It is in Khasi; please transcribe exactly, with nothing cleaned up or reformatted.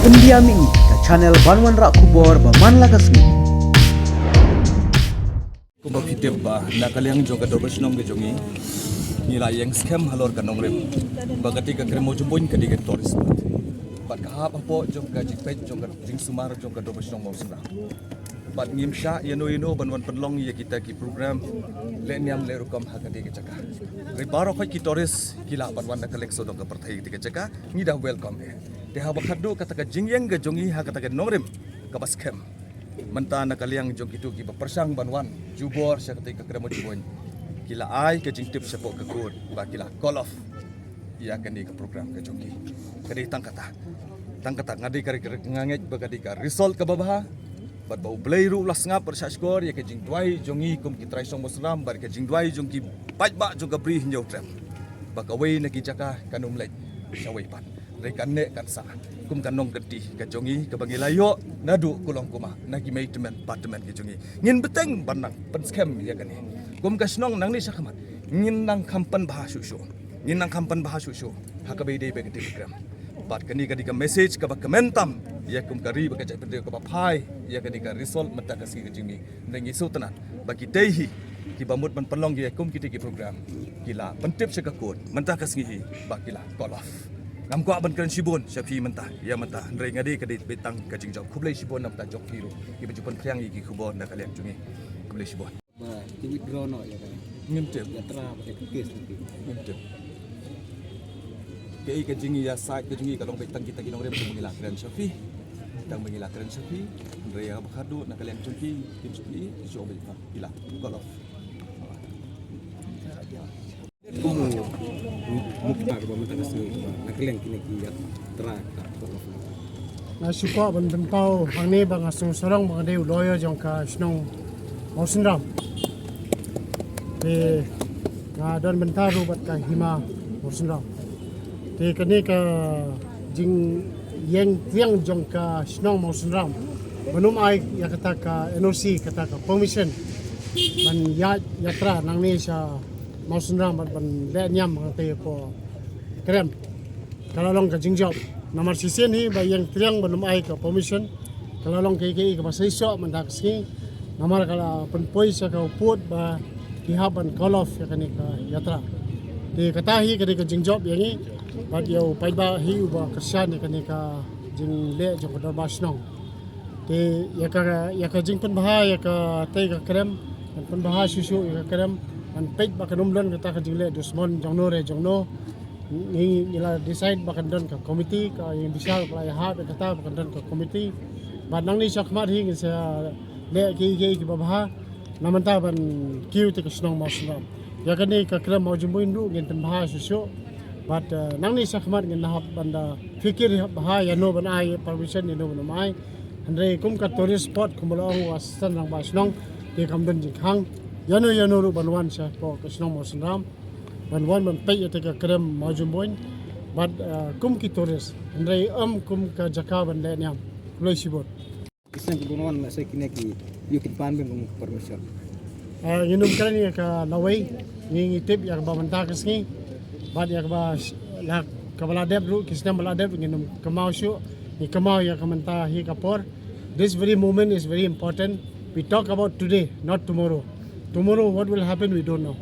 India Mih, ka channel ban wanrah khubor ba man la ka sngi. Kumba phi tip ba na ka liang jong ka dorbar shnong ka jong ngi, ngi la ïeng skhem halor ka nongrim ba kata ka krem Mawjymboin ka dei ka tourist spot. Bad ka hap hapoh jong ka jingpeit jong ka jingsumar jong ka dorbar shnong Mawsynram. Bad ngim shah ïano ïano ban wan pynlong ïa kita ki program leh niam leh rukom ha kata ka jaka. Hynrei baroh khoit ki tourist ki lah ban wan na ka leng sawdong ka pyrthei kata ka jaka, ngi da welcome eh. Te haba khatduh kata ka jingïeng ka jong ngi ha kata ka nongrim kaba skhem, mynta na ka liang jong kito kiba pyrshang ban wan jubor sha kata ka krem Mawjymboin, ki la ai ka jingtip shapoh ka court ba ki la call off ïa kane ka program ka jong ki. Ka dei tang kata, tang kata nga dei ka, ka, nga ngeit ba ka dei ka result kaba bha. Bad ba U Blei ruh u la sngap bad shahshkor ïa ka jingduwai jong ngi kum ki trai shnong Mawsynram bad ka jingduwai jong ki paidbah jong ka Bri Hynñiewtrep ba kawei na ki jaka kan ym leit shawei pat. Hynrei kan neh kan sah kum ka nongkynti ka jong ngi kaba ngi la ïoh naduh kulong kumah na ki mei tymmen pa tymmen ka jong ngi. Ngin bteng ban nang pynskhem ïa kane. Kum ka shnong nangne shakhmat ngin nang kham pynbha shuh shuh. Ngin nang kham pynbha shuh shuh ha kaba ïadei bad kata ka krem. Bad kane ka dei ka message kaba kmen tam ïa kum ka ri bad ka jaitbynriew kaba phai ïa kane ka result mynta ka sngi ka jong ngi. Hynrei ngi sngewtynnat ba kitei hi kiba mut ban pynlong ïa kum kitei ki program ki la pyntip sha ka court mynta ka sngi hi ba ki la call off. Ngam kwah ban kren shibun sha phi mynta ïa mynta, hynrei nga dei ka dei beit tang ka jingjop. Khublei shibun na bynta jong phi ruh kiba ju pynphriang ïa ki khubor na ka liang jong ngi. Khublei shibun. Ba ki withdraw noh ïa ka Ngim tip. Yatra ba ka case na phi. Ngim tip. Kaei ka jingïasaid ka jong ngi ka long beit tang kita ki nongrim tang ba ngi la kren sha phi. Tang ba ngi la kren sha phi. Hynrei ïa ba khatduh na ka liang jong ki, kim shu phi, ki shu ong beit ba ki la call off. Kum u Mukhtar ba mynta ka sngi ba na ka liang kine ki yatra ka call off. Nga shu kwah ban pynpaw hangne ba nga sngewsarong ba nga dei u lawyer jong ka shnong Mawsynram. Te nga don bynta ruh bad ka hima Mawsynram. Te kane ka jingïeng triang jong ka shnong Mawsynram ban ym ai ïa kata ka N O C, kata ka permission ban ïaid yatra nangne sha Mawsynram bad ban leh niam hangtei hapoh krem. Ka la long ka jingjop. Namar shisien hi ba ïeng triang ban ym ai ka permission, ka la long kaei kaei kaba seisoh mynta ka sngi. Namar ka la pynpoi sha ka pud ba ki hap ban call off ïa kane ka yatra. Te kata hi ka dei ka jingjop ïa ngi bad ïa u paidbah hi uba kyrshan ïa kane ka jingleh jong ka dorbar shnong. Te ïa ka, ïa ka jingpynbha ïa katei ka krem, kan pynbha shuh shuh ïa ka krem, kan peit ba kan ym don kata ka jingleh dusmon jongno re jongno. Ngi, ngi la decide ba kan don ka committee, ka ïing bishar ka la ïahap ïa kata ba kan don ka committee. Bad nangne shakhmat hi ngin sa leh kiei kiei kiba bha na bynta ban kiew ïa ka shnong Mawsynram. Ïa kane ka krem Mawjymboin ruh ngin pynbha shuh shuh. Bad, eh, nangne shakhmat ngin hap ban da fikir bha ïano ban ai permission, ïano ban ym ai. Hynrei kum ka tourist spot kumba la ong u Assistant Rangbah Shnong, te kam don jingkhang ïano ïano ruh ban wan shapoh ka shnong Mawsynram ban wan ban peit ïa ka krem Mawjymboin. Bad, eh, kum ki tourist, hynrei ym kum ka jaka ban leh niam. Khublei shibun. Ki seng ki bun wan, lehse kine ki ïoh ki pan bun permission. Ah, ngin ym kren ïa ka lawei, ngi, ngi tip ïa kaba mynta ka sngi. Bad ïa kaba sh-, la, kaba la dep ruh, ki snem ba la dep, ngin ym kynmaw shuh, ngi kynmaw ïa ka mynta hi ka por. This very moment is very important. We talk about today, not tomorrow. Tomorrow, what will happen, we don't know.